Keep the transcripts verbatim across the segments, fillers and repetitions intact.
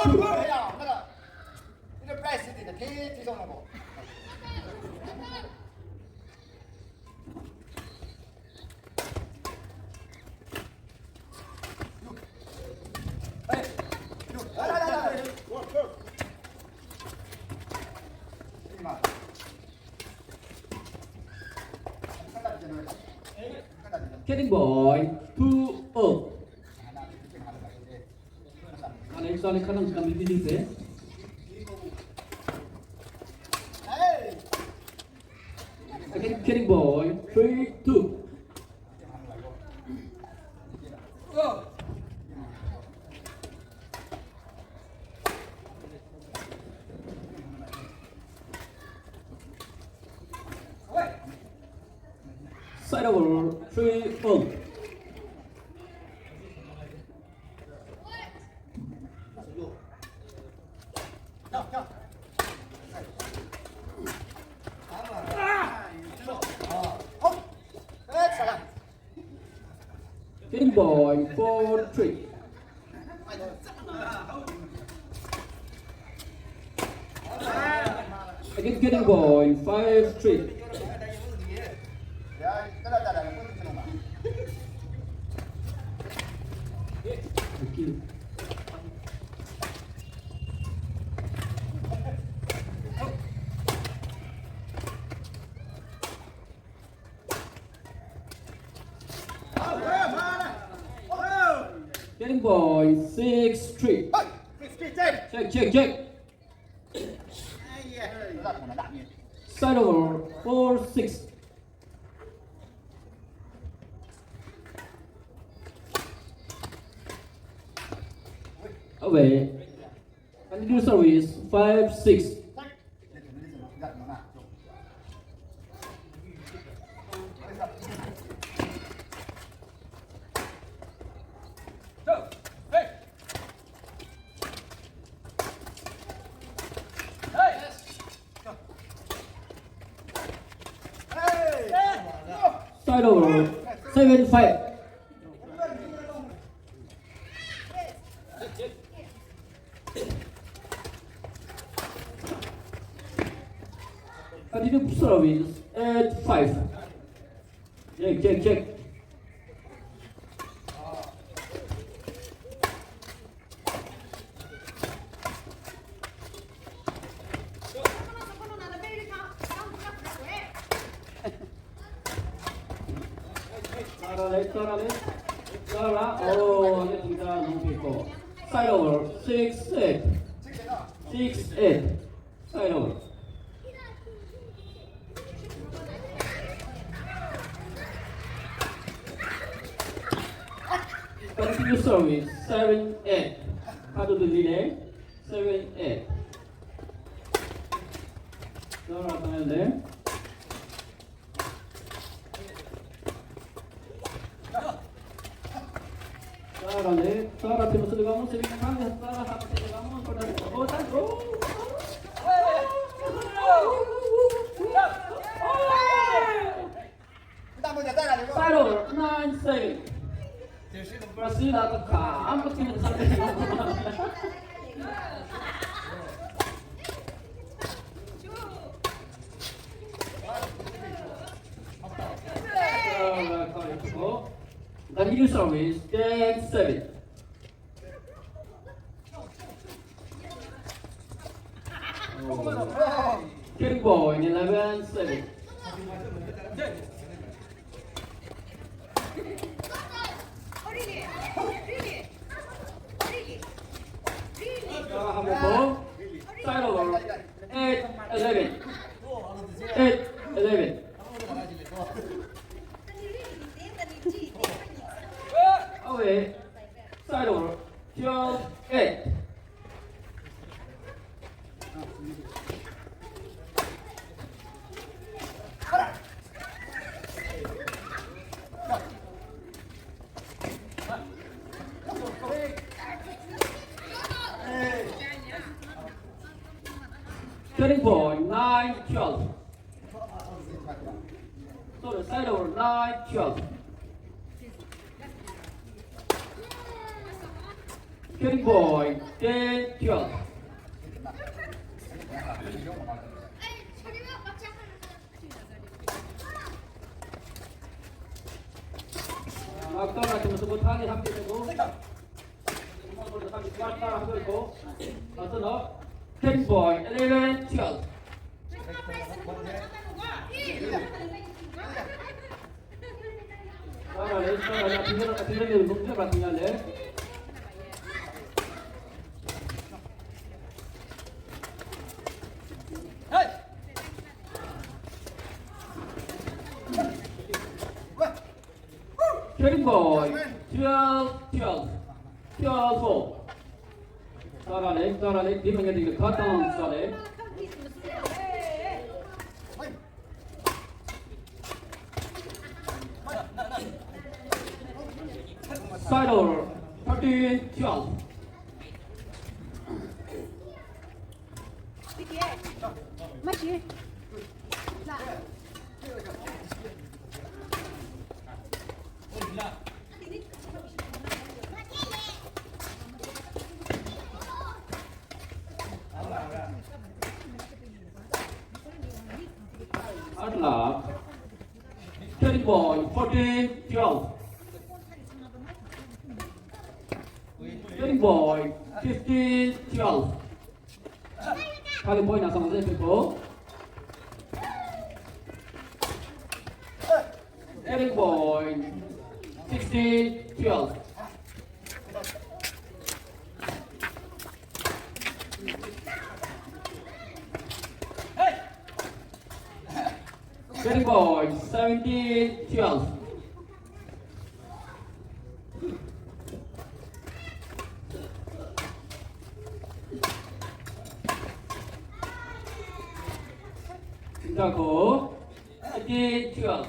Two. Ina prize ti na thi thi song na ko. Getting point, two oh. Alex, Alex, khanang kami di di se. Again, getting point, three two. Side over, three all. Getting point four three. Again, getting point five three. Thank you. Getting point six three. Check, check, check. Side over four six. Away. Continue service five six. Side over. Seven five. Continue service at five. Check, check, check. Sarale, sarale. Sara. Oh, let's go. Side over. Six eight. Six eight. Side over. Continue service. Seven eight. How to do delay? Seven eight. Sara, sarale. Sara, le, sara, te musu de vamos, se viene cambia, sara, sara, te vamos, con la bota. Oh, oh, oh, oh, oh. Side over, nine seven. Brazil at the car. I'm looking at something. Continue service, ten seven. Ten point, eleven seven. Side over. Eight eleven. Eight eleven. Away. Side over. Twelve eight. Turning point, nine twelve. Sorry, side over, nine twelve. Getting point, ten twelve. Ten point, eleven twelve. Getting point, twelve twelve. Twelve four. Sarale, sarale, dimenge dige katan sale. Side over, thirteen twelve. Atla, getting point, fourteen twelve. Getting point, fifteen twelve. Getting point, asang se people. Getting point, sixteen twelve. Getting point, seventeen twelve. Dako, eighteen twelve.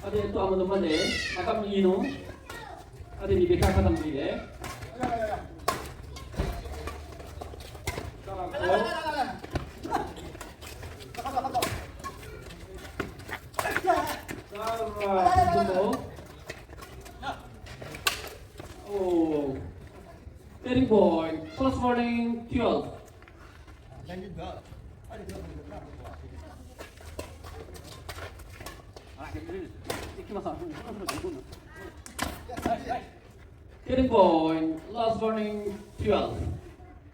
Ade to amano mane, akam ino. Ade ni beka khatam ni le. Oh. Getting point, plus warning, twelve. Getting point, last warning, twelve.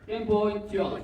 Getting point, twelve.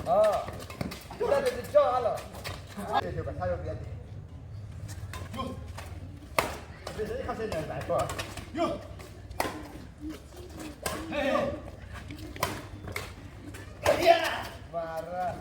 아, 이거 저 알아. 아, 이거 사요 미안. 요. 근데 이제 가서 이제 날 거야. 요. 헤이. 야, 말아.